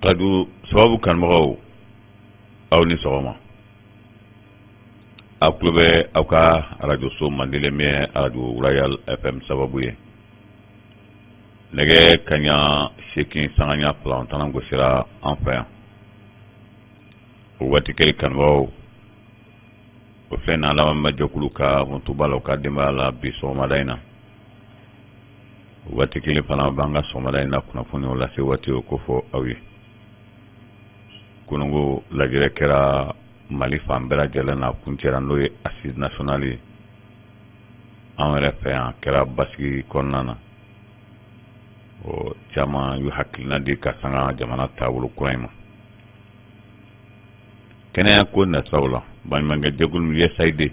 Arajo sababu kanubagaw, aw ni sɔgɔma. Aw tulo bɛ aw ka arajoso mandilen min ye Arajo Royal FM sababu ye. Nɛgɛ kaɲa 8 sanga ɲa 2 tana gosira an fɛ yan. O waati kelen, kanubagaw, o filɛ na lamɛnbajɛkulu ka motoba la u ka denbaya la bi sɔgɔmada in na. O waati kelen fana b'an ka sɔgɔmada in na kunnafoniw lase waati o kofɔ aw ye. Kununko lajɛrɛ kɛra Mali fan bɛɛ lajɛlen na, kuncɛra, n'o ye assise nationale ye. An yɛrɛ fɛ yan, kɛra basigi kɔnɔna na. O caman y'u hakilina di ka sanga jamana taabolo kura in ma. Kɛnɛya ko nasiraw la, baɲumankɛ jɛkulu USAID,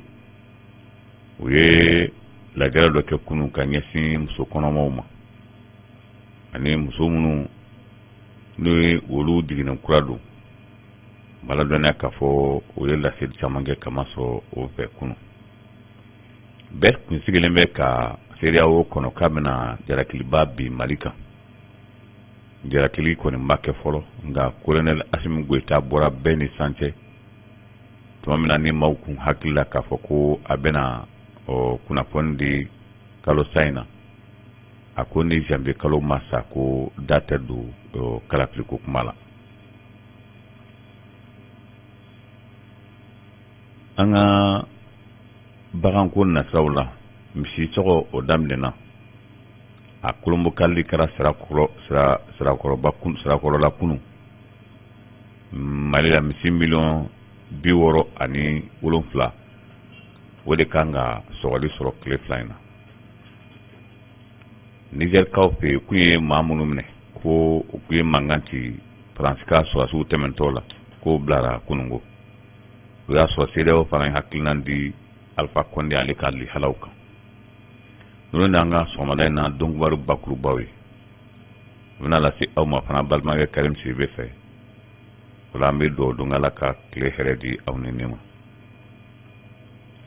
u ye lajɛrɛ dɔ kɛ kunun ka ɲɛsin muso kɔnɔmaw ma ani muso minnu n'o ye olu jiginnen kura don. B'a ladɔnniya k'a fɔ u ye laseli caman kɛ kamasɔrɔ o fɛ kunun. Bɛɛ kun sigilen bɛ ka CEDEAO kɔnɔ k'a bɛna jalakiliba bin Mali kan. Jalakili kɔni ma kɛ fɔlɔ, nka Kolonɛli Asimi Goyita bɔra bɛɛ ni san cɛ tuma min na ni maaw kun hakili la k'a fɔ ko a bɛna kunnafoni di kalo sa in na. A ko ni janvier kalo ma sa, ko da tɛ don kalafiliko kuma la. An ka baganko nasiraw la, misi sɔgɔ o daminɛna. A kolonbokali kɛra Sirakɔrɔla kunun. Mali la, misi miliyɔn 67, o de kan ka sɔgɔli sɔrɔ tile 2 in na. Nizɛrikaw fɛ yen, k'u ye maa minnu minɛ ko u ye mankan ci Faransi ka sɔrɔdasiw tɛmɛntɔ la, k'o bilara kununko. O y'a sɔrɔ CEDEAO fana ye hakilina di Alpha Condé ale ka lihalaw kan. Ninnu y'an ka sɔgɔmada in na donkibaru bakurubaw ye. U bɛna lase aw ma fana balimakɛ Karim Sidibe fɛ. O la, an bɛ dugawu don Ala ka tile hɛrɛ di aw ni ne ma.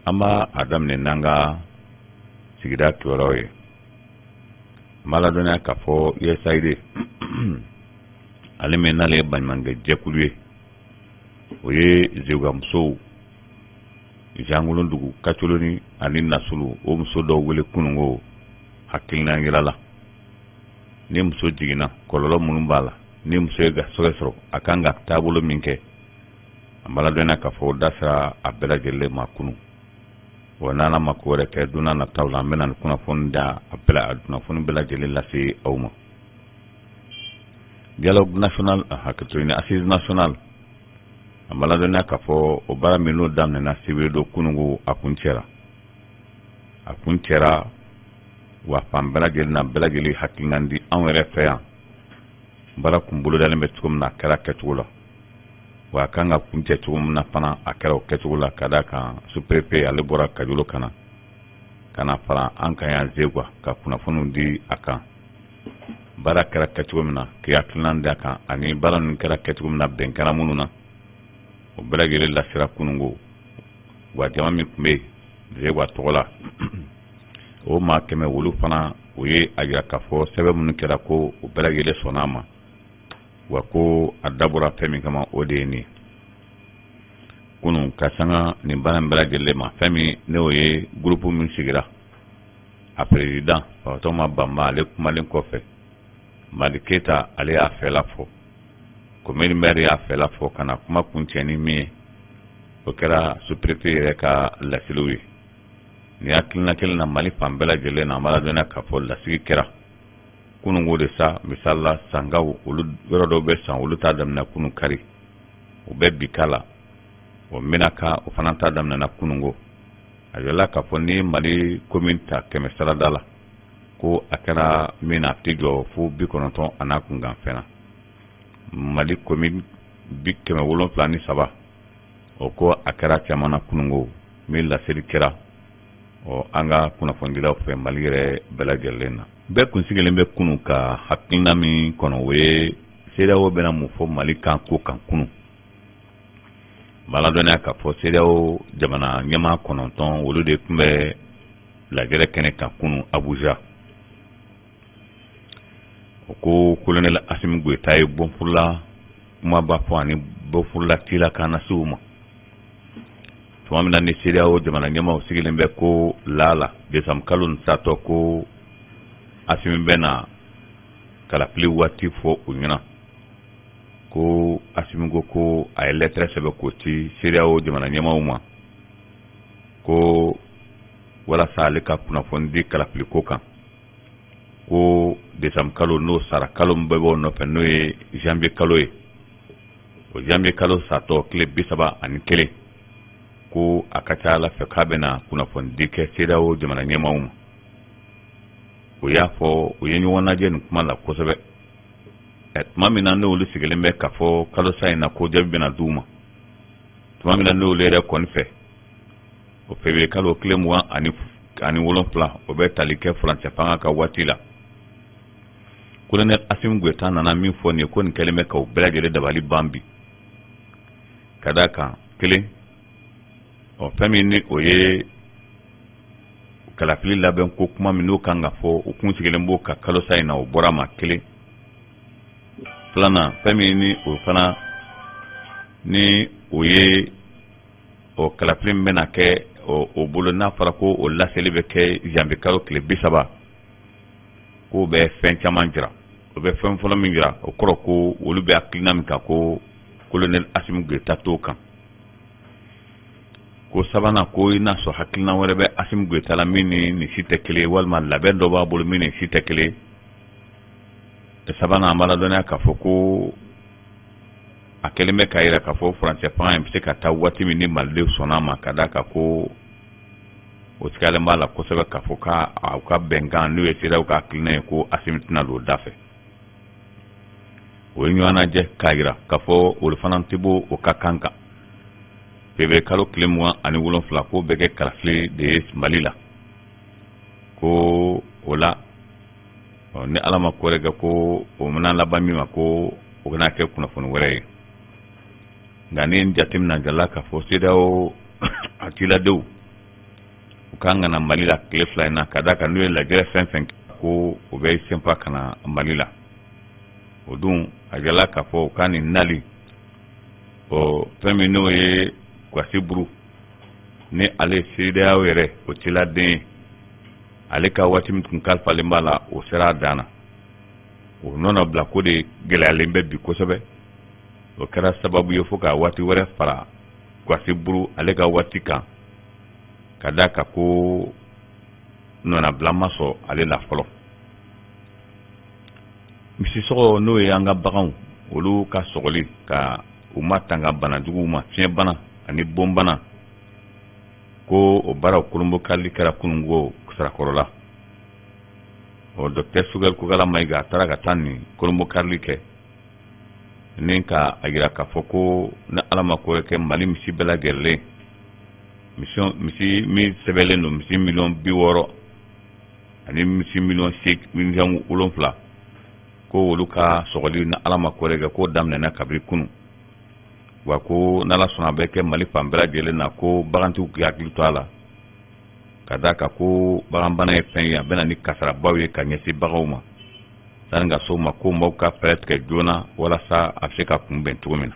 An b'a a daminɛ n'an ka sigida kibaruyaw ye. N b'a ladɔnniya k'a fɔ USAID, ale min n'ale ye baɲumankɛ jɛkulu ye, o ye Zeguwa musow, Jangolondugu, Kacoloni ani Nasulu, o muso dɔw wele kununko hakilina yira la. Ni muso jiginna, kɔlɔlɔ minnu b'a la, ni muso ye garisɛgɛ sɔrɔ, a kan ka taabolo min kɛ, an b'a ladɔnniya k'a fɔ o da sera a bɛɛ lajɛlen ma kunun. Wa n'Ala ma ko wɛrɛ kɛ, don nataw la an bɛna nin kunnafoni da a bɛɛ a kunnafoni bɛɛ lajɛlen lase aw ma. Dialogue national, hakɛto ɲini, assise nationale, an b'a ladɔnniya k'a fɔ o baara min n'o daminɛna sibiri don kununko, a kuncɛra, a kuncɛra. Wa fan bɛɛ lajɛlen na, bɛɛ lajɛlen hakilina di. Anw yɛrɛ fɛ yan, baara kun bolodalen bɛ cogo min na, a kɛra kɛcogo la. Wa a kan ka kuncɛ cogo min na fana, a kɛra o kɛcogo la, ka d'a kan sous-préfet ale bɔra Kajolo ka na ka na fara an kan yan Zeguwa ka kunnafoniw di a kan. Baara kɛra kɛcogo min na, k'i hakilina di a kan, ani baara ninnu kɛra kɛcogo min na, bɛn kɛra minnu na, o bɛɛ lajɛlen lasera kununko. Wa jama min tun bɛ yen Zeguwa tɔgɔ la, o maa 100, olu fana o ye a jira k'a fɔ sɛbɛn minnu kɛra, ko o bɛɛ lajɛlen sɔnna a ma. Wa ko a dabɔra fɛn min kama, o de ye nin kunun ka sanga nin baara in bɛɛ lajɛlen ma. Fɛn min n'o ye groupe min sigira, a président Fatɔma Banba, ale kumalen kɔfɛ, Mali Keyita ale y'a fɛla fɔ, commune maire y'a fɛla fɔ, ka na kuma kuncɛ ni min ye, o kɛra sous-préfet yɛrɛ ka laseliw ye. Nin hakilina kelen na, Mali fan bɛɛ lajɛlen na, an b'a ladɔnniya k'a fɔ lasigi kɛra kununko de sa. Misali la, Sankaw, olu yɔrɔ dɔw bɛ San, olu t'a daminɛ kunun kari, u bɛ bi k'a la. O Menaka, o fana ta daminɛna kununko. A yirala k'a fɔ ni Mali commune ta 100 sarada la, ko a kɛra min na, a tɛ jɔ fo 90 a n'a kunkanfɛn na. Mali commune 773, o ko a kɛra caman na kununko min laseli kɛra ɔ an ka kunnafonidilaw fɛ Mali yɛrɛ bɛɛ lajɛlen na. Bɛɛ kun sigilen bɛ kunun ka hakilina min kɔnɔ, o ye CEDEAO bɛna mun fɔ Mali kan ko kan kunun. B'a ladɔnniya k'a fɔ CEDEAO jamana ɲɛmaa 9, olu de tun bɛ lajɛrɛ kɛnɛ kan kunun Abuja. O ko kolonɛli Asimi Goyita ye bɔnfurula kumaba fɔ ani bɔfurula tila ka na se u ma. Tuma min na ni CEDEAO jamana ɲɛmaaw sigilen bɛ ko laala desanburu kalo nin satɔ ko Asimi bɛna kalafili waati fɔ u ɲɛna, ko Asimi ko ko a ye lɛtɛrɛ sɛbɛn k'o ci CEDEAO jamana ɲɛmaaw ma ko walasa ale ka kunnafoni di kalafili ko kan, ko desanburu kalo n'o sara, kalo min bɛ bɔ o nɔfɛ n'o ye janvier kalo ye, o janvier kalo satɔ tile 31, ko a ka ca a la fɛ k'a bɛna kunnafoni di kɛ CEDEAO jamana ɲɛmaaw ma. O y'a fɔ u ye ɲɔgɔn lajɛ nin kuma la kosɛbɛ. Tuma min na n'olu sigilen bɛ k'a fɔ kalo sa in na ko jaabi bɛna d'u ma, tuma min na n'olu yɛrɛ kɔni fɛ o février kalo tile 27, o bɛ tali kɛ furancɛ fanga ka waati la, colonel Asimi Goyita nana min fɔ nin ye, ko nin kɛlen bɛ ka u bɛɛ lajɛlen dabali ban bi, ka d'a kan kelen ɔ fɛn min ni o ye kalafili labɛn ko kuma min n'o kan ka fɔ, u kun sigilen b'o ka kalo sa in na, o bɔra ma kelen. Filanan, fɛn min ni o fana ni o ye o kalafili min bɛna kɛ o bolo, n'a fɔra ko o laseli bɛ kɛ janvier kalo tile 30, k'o bɛ fɛn caman jira. O bɛ fɛn fɔlɔ min jira, o kɔrɔ ko olu bɛ hakilina min kan, ko colonel Asimi Goyita t'o kan. Ko sabanan, ko i n'a sɔrɔ hakilina wɛrɛ bɛ Asimi Goyita la min ni nin si tɛ kelen ye, walima labɛn dɔ b'a bolo min ni si tɛ kelen ye. Sabanan, an b'a ladɔnniya k'a fɔ ko a kɛlen bɛ k'a jira k'a fɔ furancɛ fanga in bɛ se ka taa waati min ni malidenw sɔnna a ma, ka d'a kan ko o sigalen b'a la kosɛbɛ k'a fɔ k'a ka bɛnkan n'o ye CEDEAO ka hakilina ye, ko Asimi tɛna don o da fɛ. O ye ɲɔgɔn lajɛ k'a jira k'a fɔ olu fana tɛ bɔ o ka kan kan. Février kalo tile 27, k'o bɛ kɛ kalafili de ye Mali la, ko o la ni Ala ma ko wɛrɛ kɛ, ko o bɛna laban min ma, ko o bɛna kɛ kunnafoni wɛrɛ ye. Nka ni n jateminɛ jala k'a fɔ CEDEAO a ciladenw u kan ka na Mali la tile 2 in na, ka d'a kan n'u ye lajɛrɛ fɛn fɛn ko u bɛ senfa ka na Mali la. O dun a jala k'a fɔ u ka nin nali ɔ fɛn min n'o ye Kwasi Buru ni ale ye CEDEAO yɛrɛ o ciladen ye, ale ka waati min tun kalifalen b'a la, o sera a dan na. O nɔnabila ko de gɛlɛyalen bɛ bi kosɛbɛ. O kɛra sababu ye fo ka waati wɛrɛ fara Kwasi Buru ale ka waati kan, ka d'a kan ko nɔnabila ma sɔrɔ ale la fɔlɔ. Misisɔgɔ, n'o ye an ka baganw, olu ka sɔgɔli ka u ma tanga banajuguw ma, fiɲɛbana ani bonbana, ko o baaraw kolonbokarili kɛra kununko Sirakɔrɔ la. Ɔ docteur Sogɛli Kokala Mayiga, a taara ka taa nin kolonbokarili kɛ ni ka a jira k'a fɔ ko ni Ala ma ko wɛrɛ kɛ, Mali misi bɛɛ lajɛlen, misi min sɛbɛnlen don, misi 60 miliyɔn ani misi 8 miliyɔn, ko olu ka sɔgɔli, ni Ala ma ko wɛrɛ kɛ, k'o daminɛna kabiri kunun, wa ko n'Ala sɔnna a bɛ kɛ Mali fan bɛɛ lajɛlen na, ko bagantigiw k'i hakili to a la, ka d'a kan ko baganbana ye fɛn ye a bɛ na ni kasarabaw ye ka ɲɛsin baganw ma. Sani ka s'o ma, ko maaw ka fɛɛrɛ tigɛ joona walasa a bɛ se ka kunbɛn cogo min na.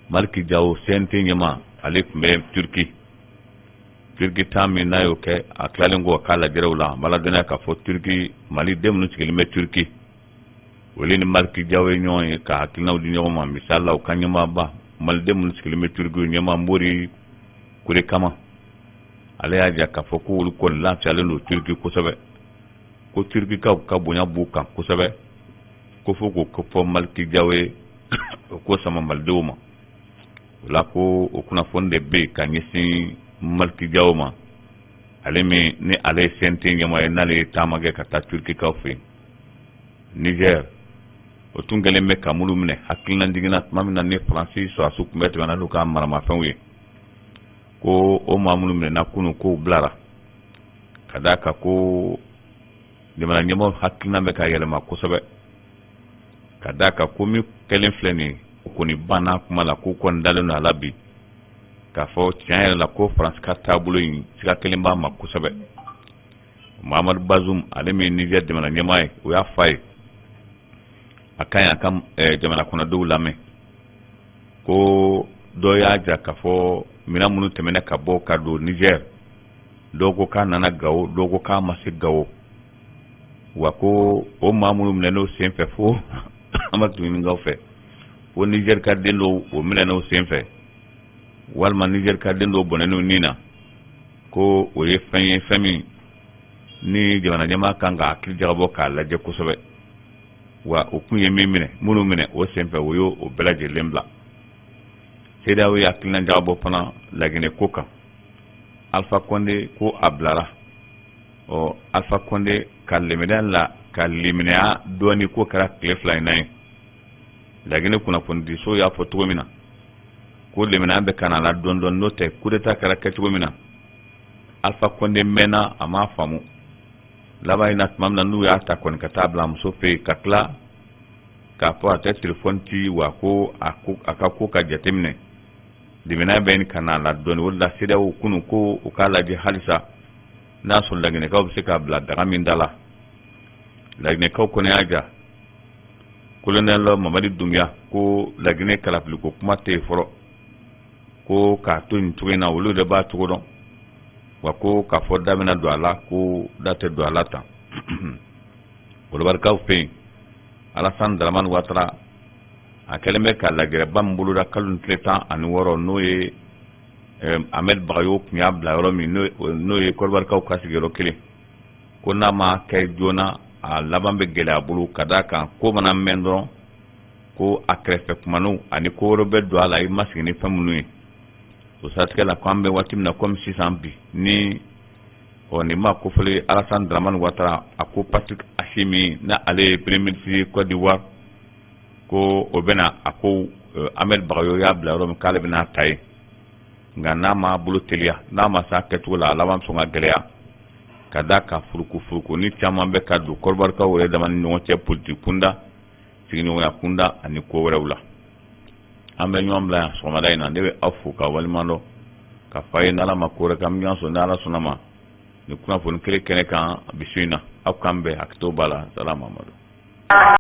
Maliki Jawo, CNT ɲɛmaa, ale tun bɛ Turki. Turki taa min n'a y'o kɛ, a tilalen kɔ k'a lajɛrɛw la, an b'a ladɔnniya k'a fɔ Turki maliden minnu sigilen bɛ Turki, olu ni Maliki Jawo ye ɲɔgɔn ye ka hakilinaw di ɲɔgɔn ma. Misali la, u ka ɲɛmaaba, maliden minnu sigilen bɛ Turki ɲɛmaa Mori Kure Kama, ale y'a jira k'a fɔ ko olu kɔni lafiyalen don Turki kosɛbɛ, ko Turkikaw ka bonya b'u kan kosɛbɛ, ko fo k'o fɔ Maliki Jawo ye, o ko sama malidenw ma. O la ko o kunnafoni de bɛ yen ka ɲɛsin Maliki Jawo ma, ale min ni ale ye CNT ɲɛmaa ye, n'ale ye taama kɛ ka taa Turkikaw fɛ yen. Niger, o tun kɛlen bɛ ka minnu minɛ hakilina jiginna tuma min na ni Faransi sɔrɔdasiw tun bɛ tɛmɛ n'u ka maramafɛnw ye, ko o maa minnu minɛna kunun, k'o bilara, ka d'a kan ko jamana ɲɛmaaw hakilina bɛ ka yɛlɛma kosɛbɛ, ka d'a kan ko min kɛlen filɛ nin ye, o kɔni banna kuma la, k'u kɔni dalen don a la bi k'a fɔ tiɲɛ yɛrɛ la ko Faransi ka taabolo in, siga kelen b'a ma kosɛbɛ. Mahamadu Bazum, ale min ye Niger jamana ɲɛmaa ye, o y'a fa ye. A ka ɲi a ka jamana kɔnɔdenw lamɛn. Ko dɔ y'a jira k'a fɔ minɛn minnu tɛmɛna ka bɔ ka don Niger, dɔw ko k'a nana Gawo, dɔw ko k'a ma se Gawo. Wa ko o maa minnu minɛn'o senfɛ, fo an b'a ɲininkaw fɛ, ko Niger ka den dɔw o minɛn'o senfɛ, walima Niger ka den dɔw bɔnɛn'u ni na, ko o ye fɛn ye, fɛn min ni jamana ɲɛmaa kan ka hakili jagabɔ k'a lajɛ kosɛbɛ. Wa u kun ye min minɛ, minnu minɛ o senfɛ, o y'o bɛɛ lajɛlen bila. CEDEAO ye hakilina jagabɔ fana Laginɛ ko kan. Alpha Condé ko a bilara. Ɔ, Alpha Condé ka limaniya la, ka limaniya dɔɔni ko kɛra tile 2 in na ye. Laginɛ kunnafonidiso y'a fɔ cogo min na ko limaniya bɛ ka na la dɔɔni dɔɔni, n'o tɛ coup d'état kɛra kɛcogo min na, Alpha Condé mɛnna a m'a faamu. Laban in na, tuma min na n'u y'a ta kɔni ka taa bila a muso fɛ yen, ka tila k'a fɔ a tɛ telefɔni ci, wa ko a ka ko ka jateminɛ, limaniya bɛ ka na la dɔɔni. O de la CEDEAO kunun ko u k'a lajɛ halisa n'a sɔrɔ Laginɛkaw bɛ se k'a bila daga min da la. Laginɛkaw kɔni y'a jira, colonel Mamadi Doumbouya ko Laginɛ kalafiliko kuma tɛ yen fɔlɔ, ko k'a to nin cogo in na, olu de b'a cogo dɔn. Wa ko k'a fɔ da bɛna don a la, ko da tɛ don a la tan. Kɔdiwarikaw fɛ yen, Alassane Dramane Ouattara a kɛlen bɛ ka lajɛrɛba min boloda kalo ni tile 16, n'o ye Ahmed Bagayogo tun y'a bila yɔrɔ min, n'o ye Kɔdiwarikaw ka sigiyɔrɔ kelen, ko n'a ma kɛ joona, a laban bɛ gɛlɛya bolo, ka d'a kan ko mana mɛn dɔrɔn, ko a kɛrɛfɛ kumaniw ani ko wɛrɛ bɛ don a la i ma sigi ni fɛn minnu ye. O siratigɛ la, ko an bɛ waati min na komi sisan bi ni ɔ nin maa kofɔlen Alassane Dramane Ouattara, a ko Patrick Assimi, n'a ale ye premier ministre ye Côte d'Ivoire, ko o bɛna a ko Ahmed Bagayogo y'a bila yɔrɔ min, k'ale bɛna ta yen. Nka n'a ma bolo teliya, n'a ma s'a kɛcogo la, a laban bɛ sɔn ka gɛlɛya, ka d'a kan furuku furukuni caman bɛ ka don Kɔdiwarikaw yɛrɛ dama ni ɲɔgɔn cɛ, politiki kunda, sigiɲɔgɔnya kunda ani ko wɛrɛw la. An bɛ ɲɔgɔn bila yan sɔgɔmada in na. Ne bɛ aw fo ka waleɲuman dɔn ka fa ye. N'Ala ma ko wɛrɛ kɛ, an bɛ ɲɔgɔn sɔrɔ ni Ala sɔnna ma nin kunnafoni kelen kɛnɛ kan bi su in na. Aw k'an bɛn, hakɛto b'a la. Salam Mamadu.